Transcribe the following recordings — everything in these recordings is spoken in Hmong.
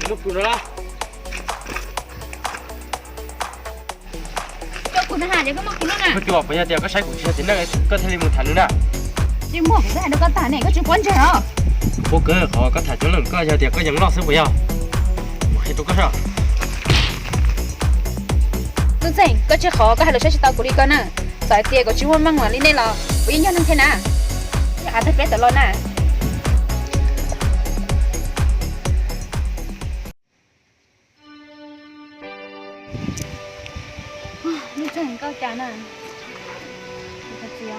Muab kuv no los. Coj kuv na, ces koj muab kuv no na. Koj cua, puas yog tias koj saib kuv tsis yog txiv neej koj thiaj li mus tham nws na? Tsis muaj, kuv twb hais rau koj tag ne, koj tsis paub ntseeg os. Kuv paub kawg, qhov koj tham coob leej koj yog tias koj yeem loj xwb puas yog? Kuv qhia rau koj saib. Nuj Txeeg, koj tseg qhov koj hais lus saib tsis tau kuv li ko na. Txawm hais tias kuv tsis muaj meej mam li nej los kuv yeej yog neeg thiab na. Av tag peb tawm los na. Nuj Txeeg, koj cas na? Txiv,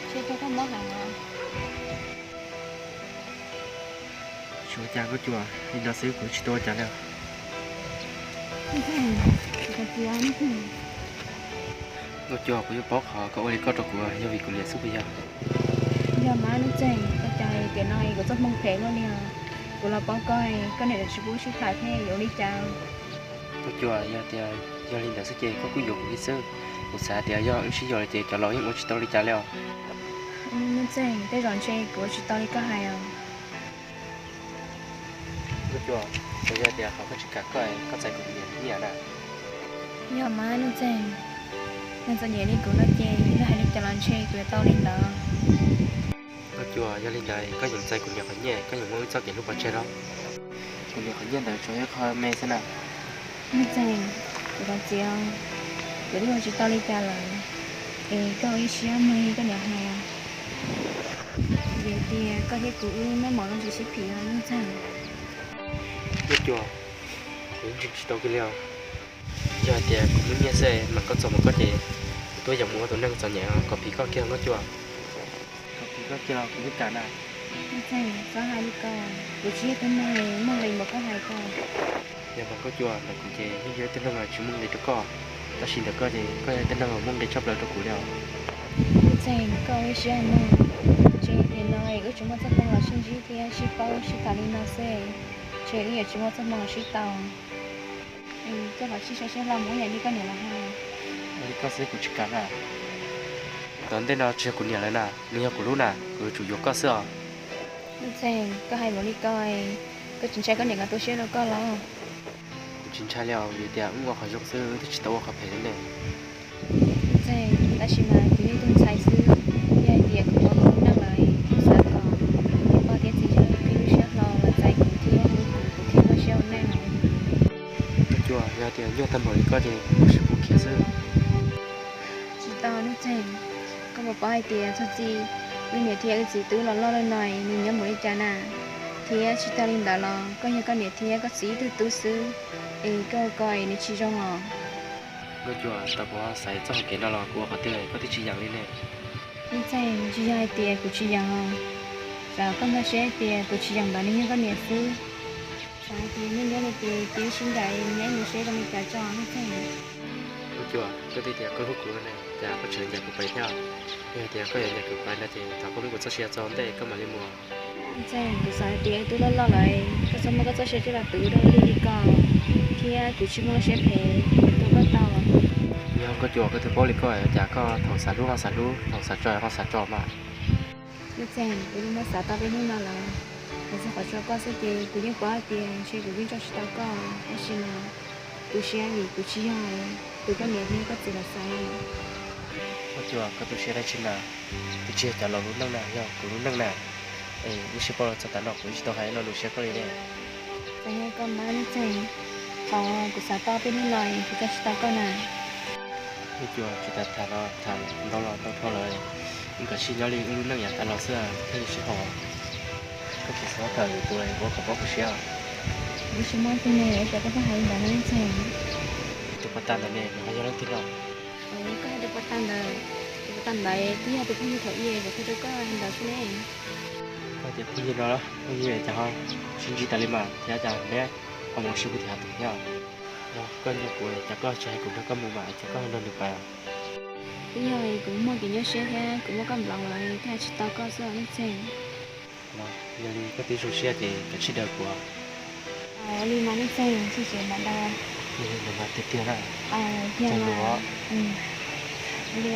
tsis tau koj mob heev los? Tsis ua cas koj cua, li no xwb kuv tsis tau ua cas li. Koj cua, kuv yeej paub qhov koj ua li koj rau kuv yog vim kuv niam xwb puas yog? Yog mas Nuj Txeeg, koj cas tiam no kuv txoj hmoo phem luaj li os. Kuv los paub koj, koj niam tsis pub sib tham thiab yuav ua li cas? Koj cua, yog tias yog li ntawd xwb ces koj kuj yuam kuv li xwb. Kuv xav tias yog wb sib yuav lawm ces cov laus yeej ua tsis tau li cas li os. Nuj Txeeg, tej zaum ntshe kuv ua tsis tau li koj hais os. Koj cua, puas yog tias qhov koj tsis kam koj, koj txais kuv niam nyiaj na? Yog mas Nuj Txeeg, neeg txom nyem li kuv no ces yog hais li cas los ntshe kuv yuav tau li ntawd. Koj cua, yog li ntawd koj yeem txais kuv niam qhov nyiaj, koj yeem muab wb txoj kev hlub pov tseg los? Kuv niam qhov nyiaj ntawd tsuas yog qho me xwb na. Nuj Txeeg, kuv thov txim os, kuv twb ua tsis tau li cas lawm, es koj ua ib siab mloog li koj niam hais. Vim tias koj thiab kuv wb muaj hmoov zoo tsis sib phim os Nuj Txeeg. Koj cua, kuv yeej ntseeg tsis tau kiag li os. Yog hais tias kuv muaj nyiaj xwb mas koj txog mus koj ces kuv twb yeem mus ua tus neeg txom nyem kom phim koj kiag Koj cua. Kom phim koj kiag los kuv yeej kam na. Nuj Txeeg, txhob hais li ko, kuv tsis yog tus neeg muaj nqis npaum koj hais ko. Yog mas Koj cua, ntawm kuv ces yeej yog ib tug neeg tsis muaj nqis rau koj, tab sis ntawm koj ces koj yog ib tug neeg muaj nqis tshaj plaws rau kuv li os. Nuj Txeeg, koj ua ib siab mloog, ntshe tiam no wb tsis muaj txoj hmoo los sib ntsib thiab sib paub sib tham li no xwb, ntshe wb yuav tsis muaj txoj hmoo los sib tau. Koj kav tsij saib siab hlo mus ib yam li koj niam los hais. Ua li koj xwb kuv tsis kam na. Tom ntej no tsis yog kuv niam lawm na, nws yog kuv lub na, kuv yuav tsum yuav koj xwb os. Nuj Txeeg, koj hais npaum li ko, koj tsis ntshai koj niam nkawd tu siab rau koj los? Kuv tsis ntshai li os, vim tias wb ua qhov zoo xwb, wb twb tsis tau ua qhov phem li ne. Nuj Txeeg, tab sis mas kuv yog ib tug ntxhais xwb, yog hais tias kuv ua kuv neej lawm, kuv xav kom kuv niam pog thiab txiv yawg qhib lub siab hlo los txais kuv thiab hlub kuv, kuv thiaj muaj siab ua neej. Koj cua, yog tias nyuaj tag npaum li koj ces kuv sim pub khiav xwb. Tsis tau Nuj Txeeg, koj puas paub hais tias txog txij wb niam thiab wb txiv twb los loj lawm no, nws nyob npaum li cas na? Thiab tsis tag li ntawd los koj yog koj niam thiab koj txiv ib tug tub xwb, es koj ua ko es nws tsis zoo os. Koj cua, tau kuv xaiv txoj hau kev no los kuv ua qhov twg koj twb tsis yeem li ne. Nuj Txeeg, tsis yog hais tias kuv tsis yeem os, txawm koj nkag siab tias kuv tsis yeem ntawd nws yog koj niam xwb. Xav hais tias nej nyob li ces cia wb sib ncaim nyob ib mus seb zoo li cas tso Nuj Txeeg. Koj cua, koj twb tias koj hlub kuv ne, cas koj tseem ncaim kuv pais thiab? Yog tias koj yuav ncaim kuv pais no ces thov koj hlub kuv txoj sia txog ntej koj mam li mus. Nuj Txeeg, kuv xav hais tias wb twb loj loj lawm, koj txhob muab koj txoj sia coj los twv rau wb li li ko, thiab kuv tsis muaj lub siab phem yuav tuag koj tau. Yog koj cua, koj twb paub li koj, cas koj thaum xav hlub ho xav hlub, thaum xav tso ho xav tso mas. Nuj Txeeg, kuv yeej muab xav tau peb hnub no lawm, hais txog qhov tso koj xwb ces kuv yeej paub hais tias ntshe kuv yeej tso tsis tau koj, tab sis mas tu siab vim kuv tsis yog tus koj niam thiab koj txiv los xav. Koj cua, koj tu siab dab tsi mas, twb tsis yog cov laus lub neej na, yog kuv lub neej na. Es wb sib paub los txog tav no kuv twb tsis tau hais lo lus siab koj li ne. Txawm yog koj mas Nuj Txeeg, thaum kuv xav tau peb hnub no kuv tso tsis tau koj na. Koj cua, tsis tas tham los tham, ntau los ntau dhau lawm, wb kav tsij nyob li wb lub neej yav tas los xwb thiaj li sib haum. Koj tsis xav tham lwm tus ua kom paub kuv siab. Wb tsis muaj ib tug ne, cas koj pheej hais li ntawd no Nuj Txeeg? Tus pas tas ntawd ne, nws ho yog leej twg no? Koj hais tus pas tas ntawd, tus pas tas ntawd twb yog tus phooj ywg thaum ub kuv qhia rau koj ntawd xwb ne. Koj tias phooj ywg no, phooj ywg cas ho sib ntsib tas li mas thiab cas neb ho mus sib pub tim hav tus thiab? Koj nco kuv, cas koj tsis hais kuv nrog koj mus mas cas koj ho nrog nws pais? Twb yog kuv muaj kev nyuaj siab thiab kuv muab koj block lawm thiaj tsis tau koj xwb Nuj Txeeg. Yog li koj twb zoo siab ces kav tsij daws kuv. Ua li mas Nuj Txeeg, txhob txwm mam daws. Tiag tiag na. Yog mas. Ua li.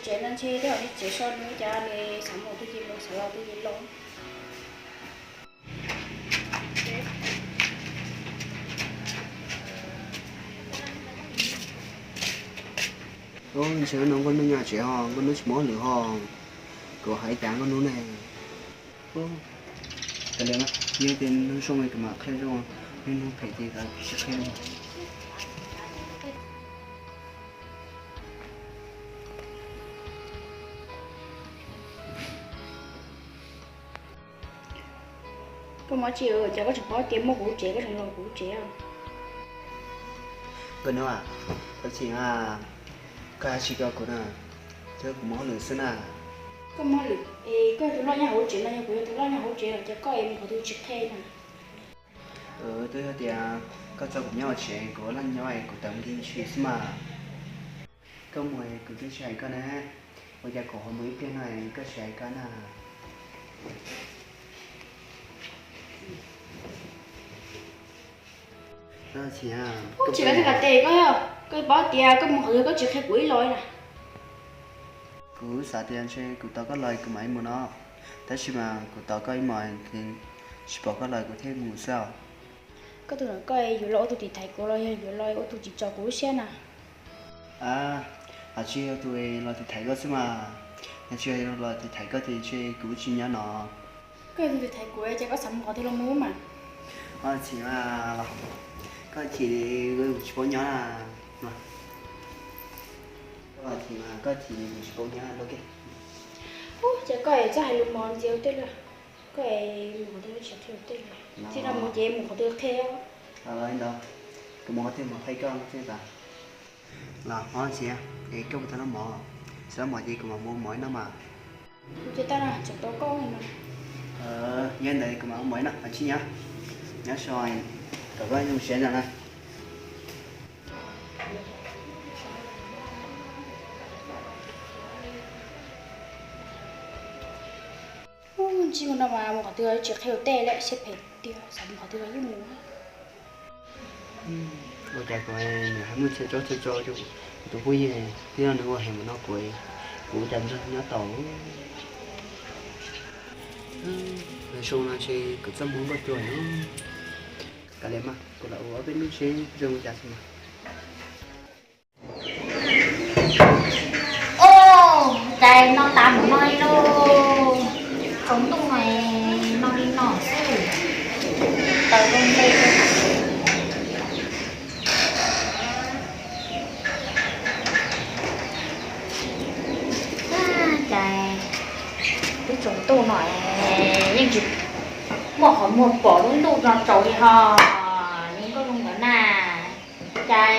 Tsev no ntshe tej zaum li tsev so nws cas li, xav mus twg ces mus, xav los twg ces los. Ub, ntshe no Nkauj Hnub nyob tsev ho, Nkauj Hnub tsis muaj hauj lwm ho. Kuv hais cas Nkauj Hnub ne? Ub, kav liam, yog tias nws zoo kuv mam qhia zoo, nws phem ces kuv tsis qhia li. Koj mus tsis, cas koj tseem paub tias muaj kuv lub tsev, koj tseem los kuv lub tsev os? Nkauj Hnub, thov txim, koj hais tsis rau kuv na, thiab kuv muaj hauj lwm xwb na. Koj muaj hauj lwm es koj yog tus loj nyob hauv lub tsev no, yog kuv yog tus loj nyob hauv lub tsev los cas koj es mus qhov twg tsis qhia na? Twb yog tias koj tso kuv nyob hauv tsev, kuv ua laj nyob es kuv tawm mus ncig ntshis xwb mas. Koj mus es kuv twb tsis hais koj na, ua cas kuv ho mus ib pliag no es koj tsis hais koj na? Tsis, koj tsis kam tes koj, koj paub tias koj mus qhov twg koj tsis qhia kuv ib los na. Kuv xav tias ntshe kuv tos koj los kuv mam li mus no, tab sis mas kuv tos koj ib hmos tsis pom koj los kuv thiaj mus xwb os. Koj tus ntawm koj yuav los ua tus tiv thaiv kuv los yog yuav los ua tus tsis tso kuv lub siab na? Aw, tsis yog tus los tiv thaiv koj xwb mas, yog tsis yog los tiv thaiv koj ces ntshe kuv tsis nyob no. Koj yog tus tiv thaiv kuv ces koj xav mus qhov twg los mus mas. Koj txhim, koj txhim tsis paub nyob na. Koj txhim, koj txhim tsis paub nyob. Ub, ces koj es txawj hais lus mos ntxias ua tej lawm. Koj es mus qhov twg tsis qhia ua tej lawm, txij no mus ces mus qhov twg qhia. Los ntawd, kuv mus qhov twg mus qhia koj xwb tas. Los hmov txiv, es koj puas tau noj mov? Tsis noj mov ces kuv mam mus ua mov ib no mas. Kuv ces tau no, tseem tau koj no. Yog li ntawd kuv mam ua mov ib no, mam sib nyob. Nyob so, kom koj zoo siab ntag na. Ub, ntsij mus no mas mus qhov twg tsis qhia ua tej lawm, siab phem tiag, xav mus qhov twg los yeej mus. Ua cas kuv nws hais muaj txhia tsaub txhia tso rau kuv tus phooj ywg thiab nws ua heev mus no kuv, kuv ua cas nrog nyob tau. Nws zoo no ces kuv txaj muag nkauj cua no. Kav liam mas, kuv lam ua ob peb hnub seb zoo li cas xwb mas. Ub, cas no tas mus no li lauj. Tsaus ntuj no, no li no xwb. Taws zoo nte. Cas twb tsaus ntuj no yeej tsis muaj qhov muag pom lub ntuj no tsaus li ho. Yeej nkauj zoo ntawd na. Cas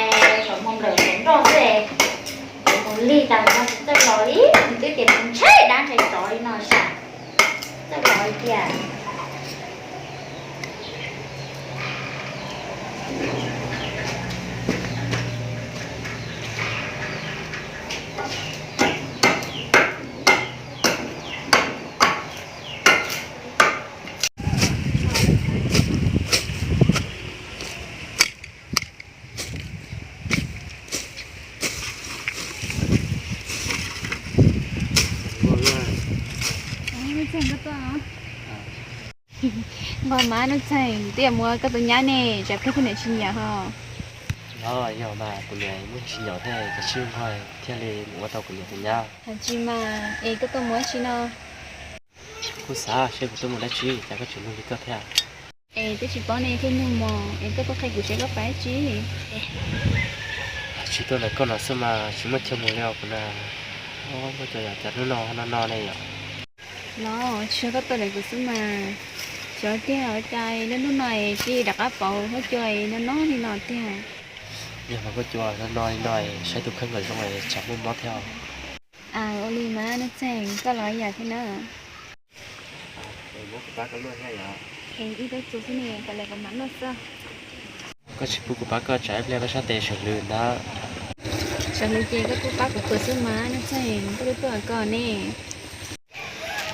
tsaus ntuj nplawm saum nroj xwb, mus lig tas no tsis txawj los li, twb tias ntshai dab ntshai tsov li no sas, txawj los li tiag. Nqos mas Nuj Txeeg, twb yog mus ua koj tus nyab ne, tsam koj tus niam tsis nyiam ho. Yog, yog mas kuv niam muaj tsis nyiam thiab, tab sis nqos thiaj li mus ua tau kuv niam tus nyab. Tsis mas, es koj tuaj mus dab tsi no? Kuv xav seb kuv tuaj mus dab tsi, cas koj tseem nug li koj thiab. Es twb tsis paub ne, thiaj nug mog, es koj tuaj qhia kuv seb koj pab dab tsi. Tsis tuaj ntawm koj no xwb mas tsis muaj chaw mus li os kuv na. Ua cas yog cas hnub no no no ne yom? Los tsis yog koj tuaj ntawm kuv xwb mas, xyov tiag ua cas lub hnub no es cia li rov qab pauv huab cua no no li no tiag. Yog mas huab cua no no li no, saib tus kheej kom zoo tsam muaj mob thiab. Ua li mas Nuj Txeeg, koj los yam thiab na. Es muab kuv pab koj luaj thiab yom? Es ib tug txuas xwb ne, kom lawv kom mam luaj xwb. Koj tsis pub kuv pab koj tsam ib pliag koj sab tes sawv lwm ntag. Sawv lwm ces koj kuj pab kuv tuav xwb mas, Nuj Txeeg, koj twb tuaj koj ne.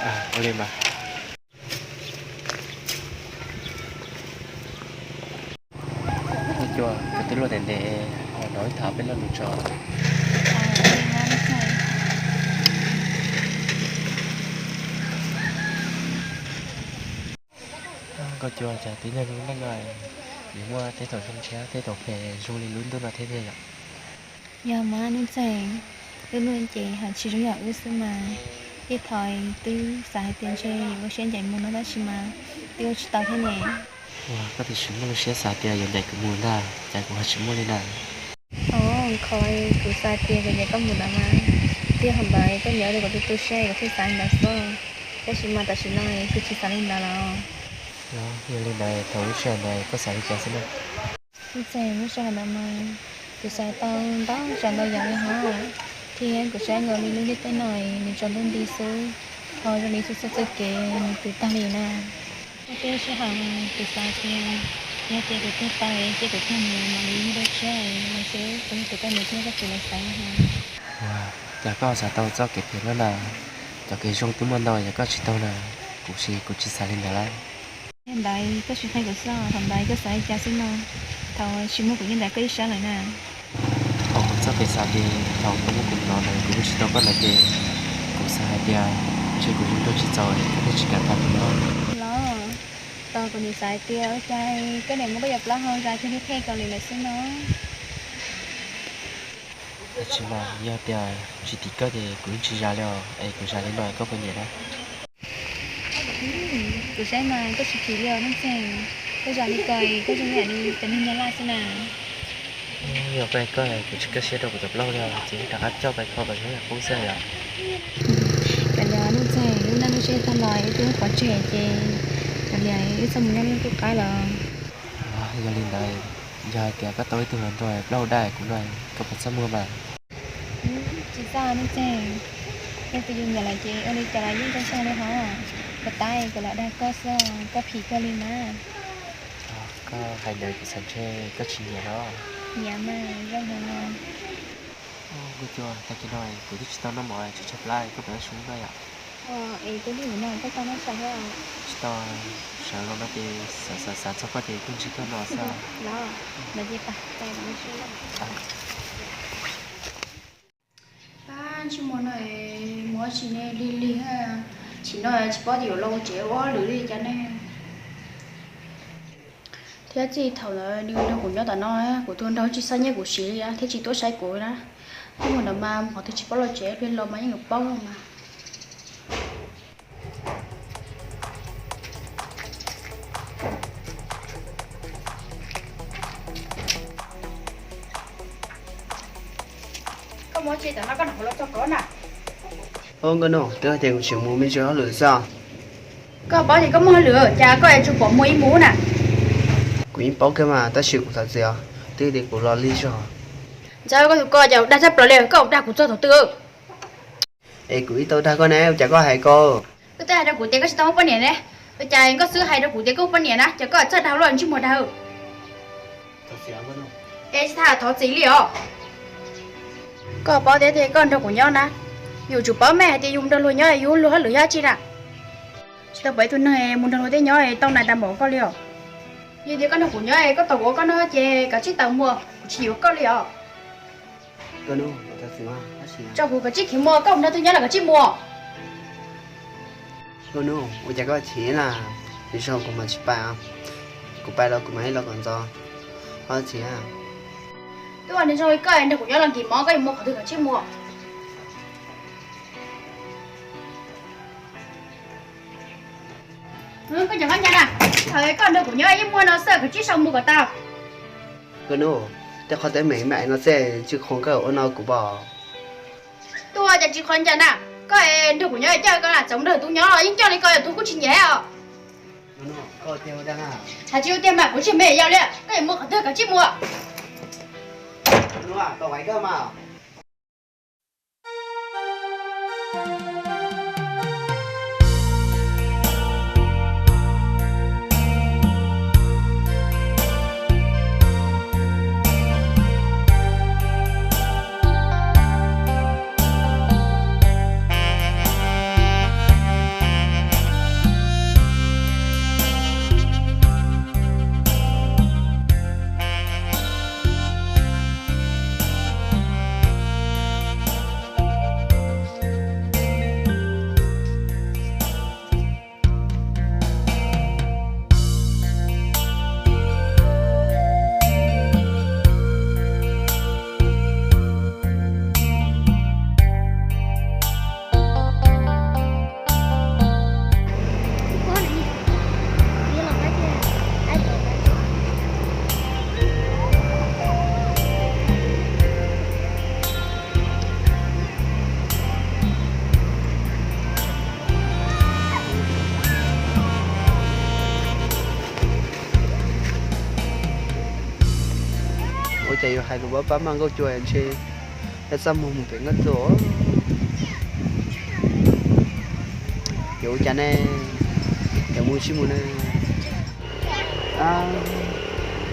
Ua li mas. Huab cua, koj twb luaj ntev ntev, los ib tham peb lo lus tso. Ua li mas Nuj Txeeg. Koj cua cas tib neeg lub neej no yuav muaj tej thaum zoo thiab tej thaum phem zoo li lub ntuj no thiab tiag yom? Yog mas Nuj Txeeg, lub ntuj ces hais tsis zoo yam wb xwb mas. Tej thaum twb xav hais tias ntshe yuav ua siab ncaim mus no tab sis mas twb ua tsis tau thiab ne. Ua, koj tiam sis muaj lub siab xav tias yuav ncaim kuv mus ntag, cas kuv ho tsis muaj li na. Ov, qhov kuv xav tias kuv ncaim koj mus ntawd mas, twb yog hais ntawd koj nyob li kuv tu tu siab kuv thiaj xav li ntawd xwb. Tab sis mas tam sim no kuv tsis xav li ntawd lawm. Yog li ntawd thaum lub sij hawm ntawd koj xav li cas xwb na? Nuj Txeeg, lub sij hawm ntawd mas kuv xav tau ntau tsav ntau yam li hos, thiab kuv saib nkaus li lub ntiaj teb no nws tsaus ntuj nti xwb, ho zoo li txoj txoj kev nws twb tag li na. Muaj tej sij hawm kuv xav tias yog tias kuv tuag tau ces kuv thiaj mus mam li nrog siab los seb kuv yog tus koj nyiam thiab koj tsis los xav li hos. Cas koj xav tau txoj kev phem loj na, cov kev zoo twb muaj ntau yog koj tsis tau na, kuv ces kuv tsis xav li ntawd lawm. Yog ntawd koj tsis qhia kuv xwb, thaum ntawd koj xav li cas xwb no, thaum tsis muaj kuv nyob ntawm koj ib sab lawm na. Thaum kuv txoj kev xav ces thaum koj muab kuv hnov ntawd kuv yeej tsis tau koj ntawd ces kuv xav hais tias ntshe kuv zoo nraug tsis txaus koj thiaj tsis kam tham kuv no. Los, tos kuv nim xav hais tias ua cas koj niam muab koj cov plaub hau zais kiag li qhia koj li lawm xwb no. Tab sis mas yog tias tsis tim koj ces kuv yeej tsis zais li os, es kuv zais li no koj puas nyiam na? Kuv saib mas koj tsis phim li os Nuj Txeeg, koj zais li ko koj zoo yam li cov neeg nyab laj xwb na. Yog koj, koj kuv tsis kaj siab rau kuv cov plaub hau li os, ces rov qab coj pais kho kom zoo yam qub xwb yom. Kav liam Nuj Txeeg, wb naj lub siab tag los wb twb pov tseg ces kav liam wb txhob mus nyob lub ntuj qaib lawm. Yog li ntawd, yog hais tias koj tau ib tug hluas nraug plaub hau daj kuv no, koj puas txaj muag mas? Tsis txaj Nuj Txeeg, leej twg yus nyiam lawm ces ua li cas los yeej txaj txaj li hos. Puas tab kuv los dag koj xwb, koj phim kawg li mas. Koj hais ntawd kuv xav ntshe koj tsis nyiam los? Nyiam mas zoo heev os. Kuv cua, tag kis no kuv twb tsis tau noj mov, tshaib tshaib plab, koj puas tau ib suab noj yom? Es kuv twb mus no koj tau noj tso thiab. Tsis tau, sawv los no ces xav xav xav txog koj ces kuj ntsib koj no xwb. Los, no ces pa, ntsib muag no, muab tsis ne lig lig, tsis no tsis paub tias yuav los tsev ua hauj lwm li cas ne. Thiab txij thaum ntawd nws nrog kuv nyob tom no, kuv tus nraug tsis xav nyiaj kuv siv li thiab tsis tuaj saib kuv na. Twb mus ntawd mas qhov twg tsis paub los tsev, pliag los mas yeej yuav paub mas. Koj muab tsis tam no koj nrog kuv los txog kov na. Nkauj Nuj, twb hais tias kuv tsis mus me ntsis hauj lwm xwb. Koj paub tias koj muaj hauj lwm cas koj yuav tsum pom muaj ib mus na? Kuv yeej paub kawg mas tab sis kuv xav txiav, twb tias kuv los lig zog. Ntxawg, koj tus ko cas dag tshaj plaws li, koj dag kuv txog thaum twg? Es kuv ib tau dag koj ne, ua cas koj hais ko? Koj twb hais rau kuv tias koj tsis tau muaj poj niam ne, ua cas koj xub hais rau kuv tias koj muaj poj niam na, cas koj txawj dag luaj ntsej muag dag. Es tsis tas thov txim li os. Koj paub tias koj nrog kuv nyob na, yus tsum paub me hais tias yus nrog luag nyob yus luag hauj lwm yog dab tsi na. Tsis tau pom ib tug neeg mus nrog luag tej nyob tau nais tag npaum koj li os. Yog tias koj nrog kuv nyob koj tos kuv ua koj noj ces kav tsij tawm mus, kuv tsis yuav koj li os. Tso kuv kav tsij khiav mus, koj mus nrog twg nyob los kav tsij mus. Nkauj Nuj, ua cas koj chim na? Nws zoo kuv mas tsis pais, kuv pais los kuv mam li los kom ntxov. Ho chim. Twb ua nws zoo li koj nrog kuv nyob los nkim mov, koj yuav mus qhov twg kav tsij mus. Koj cov koj ncas na, thaum koj nrog kuv nyob yeej muaj no xwb, kav tsij sau mus kom tau. Nkauj Nuj, tej qhov teeb meem me no xwb tsis khoom koj ua no kuv pom. Tuaj cas tsis qhov ncas na, koj nrog kuv nyob coj koj na, txawm nrog tus nyob los yeej coj li ko, tus kuj tsis nyiam os. Hais tsis ua tiag mas kuv tsis me yau li, koj yuav mus qhov twg kav tsij mus. Ces yus hais lus pab pab maj Nkauj Cua ntshe yog txaj muag mus pem Nkauj Cua. Yuav ua cas ne? Yuav mus tsis mus ne?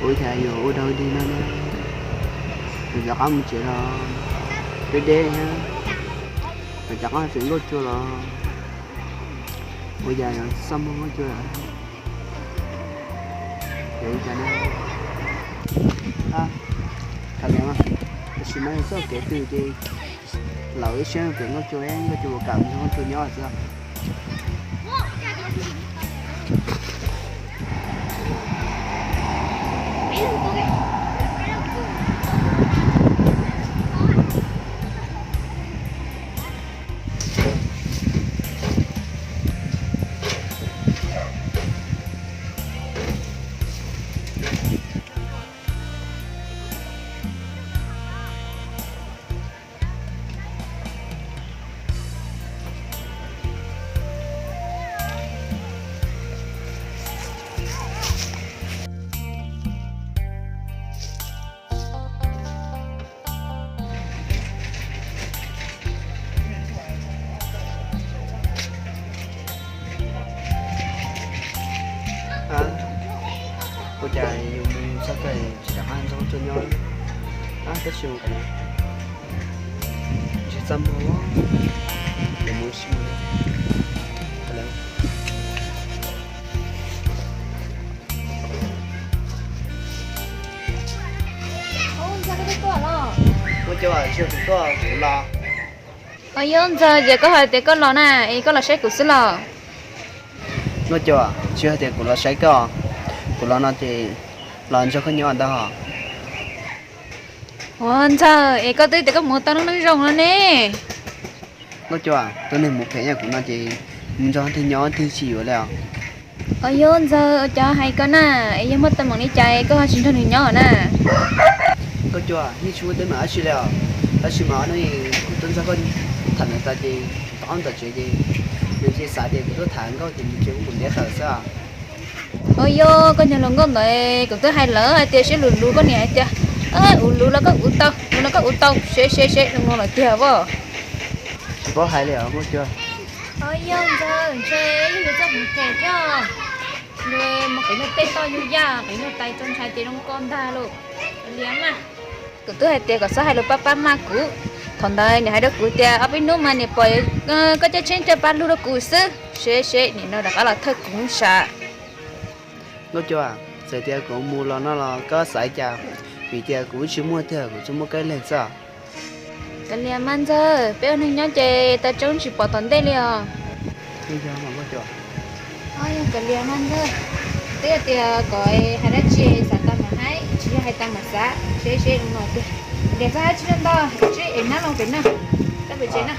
Ua cas yuav ua dog dig no ne? Yus rov qab mus tsev los deb deb thiab, yus rov qab pem Nkauj Cua los ua cas yuav txaj muag Nkauj Cua lawm? Yuav ua cas ne? Khav lias, tam sim no yog txoj kev twg ces lawv ib siab pem Nkauj Cua, Nkauj Cua puas kam nrog Nkauj Cua nyob xwb. Ua cas yus mus txog kawg tsis rov qab nrog Nkauj Cua nyob? Tab sis mus kam, ntshe txaj muag, yuav mus sim mus. Nkauj Cua, tsis yog kuv tuaj kuv los. Os, yog Ntxawg, ces koj hais tias koj los na, es koj los saib kuv xwb los? Nkauj Cua, tsis yog tias kuv los saib koj, kuv los no ces los nrog koj nyob ntag. Ua Ntxawg, es koj twb tias koj mus tau neej zoo no ne. Nkauj Cua, tus neeg mus phem yam kuv no ces mus nrog twg nyob twg tsis yuav li os. Os, yog Ntxawg, ua cas hais koj na, es yog muaj teeb meem li cas koj ho tsis nrog nws nyob na? Nkauj Cua, yeej tsis muaj teeb meem dab tsi li os. Tab sis mas no kuv tuaj nrog koj tham ntawd tas ces tom qab ntawm tsev ces nws cia xav tias kuv tuaj tham nkauj ces nws cia kuv mus ntiab tawm xwb. Os, yog koj nyob hluas nkauj ntawd, kuv twb hais lawm hais tias siab lus lus, koj niam hais tias ua lus los koj ua tau, ua los koj ua tau, seb seb seb zoo no lawm tiag as. Tsis paub hais li os Nkauj Cua. Os, yog Ntxawg, ntshe yog yuav txoj hmoov phem thiab. Mus qiv nws tej toj yug yaj, qiv nws tais txaus ntshai ces zoo ko ntag lauj. Liam mas, kuv twb hais tias kom txhob hais lus pab pab maj kuv. Thaum ntawd niam hais rau kuv tias ob peb hnub mas niam pom koj caj tsheb caj pab lug rau kuv xwb. Seb seb nim no rov qab los thawj kuv sav. Nkauj Cua, txawm tias kuv mus los no los koj xav cas? Vim tias kuv tsis muaj tiag, kuv tsuas muaj koj ib leeg xwb. Kav liam mas Ntxawg, peb ua neeg nyob ces tab tseeb tsis pom tom ntej li os. Kav liam mas Ntxawg, twb yog tias kom hais dab tsi xav tau mas hais, tsis yog hais tau mas xav, seb seb zoo no tiag. Kav liam, txhob hais tsis ntau, tsis es nab los pem no, rau pem tsev na.